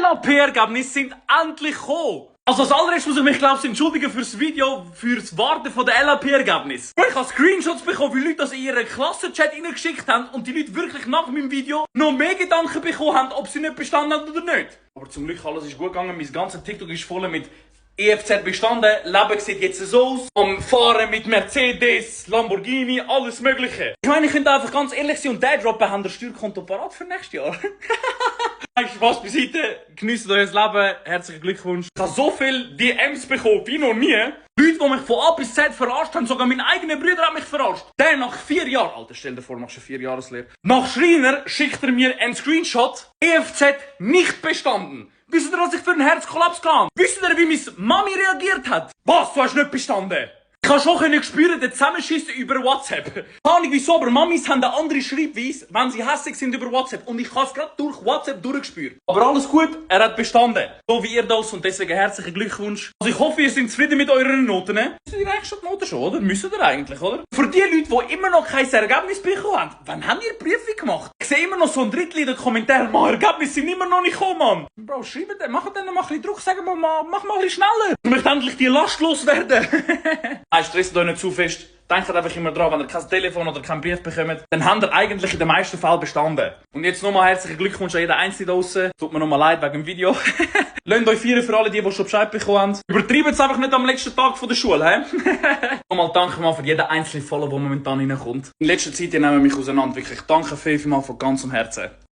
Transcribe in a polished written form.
LAP-Ergebnisse sind endlich gekommen. Also als allererstes muss ich mich, glaube ich, entschuldigen fürs Video, fürs Warten von den LAP-Ergebnissen. Ich habe Screenshots bekommen, wie Leute das in ihren Klassenchat reingeschickt haben und die Leute wirklich nach meinem Video noch mehr Gedanken bekommen haben, ob sie nicht bestanden haben oder nicht. Aber zum Glück, alles ist gut gegangen. Mein ganzer TikTok ist voll mit EFZ bestanden, Leben sieht jetzt so aus, am Fahren mit Mercedes, Lamborghini, alles mögliche. Ich meine, ich könnte einfach ganz ehrlich sein und den droppen, haben das Steuerkonto parat für nächstes Jahr. Spaß beiseite, genießt euer Leben, herzlichen Glückwunsch. Ich habe so viele DMs bekommen wie noch nie. Leute, die mich von A bis Z verarscht haben, sogar mein eigener Bruder hat mich verarscht. Der nach 4 Jahren, Alter, stell dir vor, machst du 4 Jahreslehre. Nach Schreiner schickt er mir einen Screenshot, EFZ nicht bestanden. Wisst ihr, was ich für einen Herzkollaps kam? Wisst ihr, wie meine Mami reagiert hat? Was, du hast nicht bestanden? Ich habe schon spüren, den Zusammenschiss über WhatsApp. Keine Ahnung wieso, aber Mamis haben eine andere Schreibweise, wenn sie hässlich sind über WhatsApp. Und ich habe es gerade durch WhatsApp durchgespürt. Aber alles gut, er hat bestanden. So wie ihr das und deswegen herzlichen Glückwunsch. Also ich hoffe, ihr seid zufrieden mit euren Noten. Müssen ihr eigentlich schon die Noten schon, oder? Müssen ihr eigentlich, oder? Für die Leute, die immer noch kein Ergebnis bekommen haben, wann habt ihr Prüfung gemacht? Ich sehe immer noch so ein Drittel in den Kommentaren, Ergebnisse sind immer noch nicht gekommen, Mann. Bro, schreibt den, macht dann noch mal ein bisschen Druck, sagen wir mal, mach mal ein bisschen schneller. Ich möchte endlich die Last loswerden. Nein, stresst euch nicht zu fest. Denkt einfach immer dran, wenn ihr kein Telefon oder keinen Brief bekommt, dann habt ihr eigentlich in den meisten Fällen bestanden. Und jetzt nochmal herzlichen Glückwunsch an jeden Einzelnen draussen. Tut mir nochmal leid wegen dem Video. Lasst euch feiern für alle, die schon Bescheid bekommen haben. Übertreibt es einfach nicht am letzten Tag von der Schule, hä? Nochmal danke mal für jeden einzelnen Follow, der momentan reinkommt. In letzter Zeit nehmen wir mich auseinander. Wirklich danke vielmals von ganzem Herzen.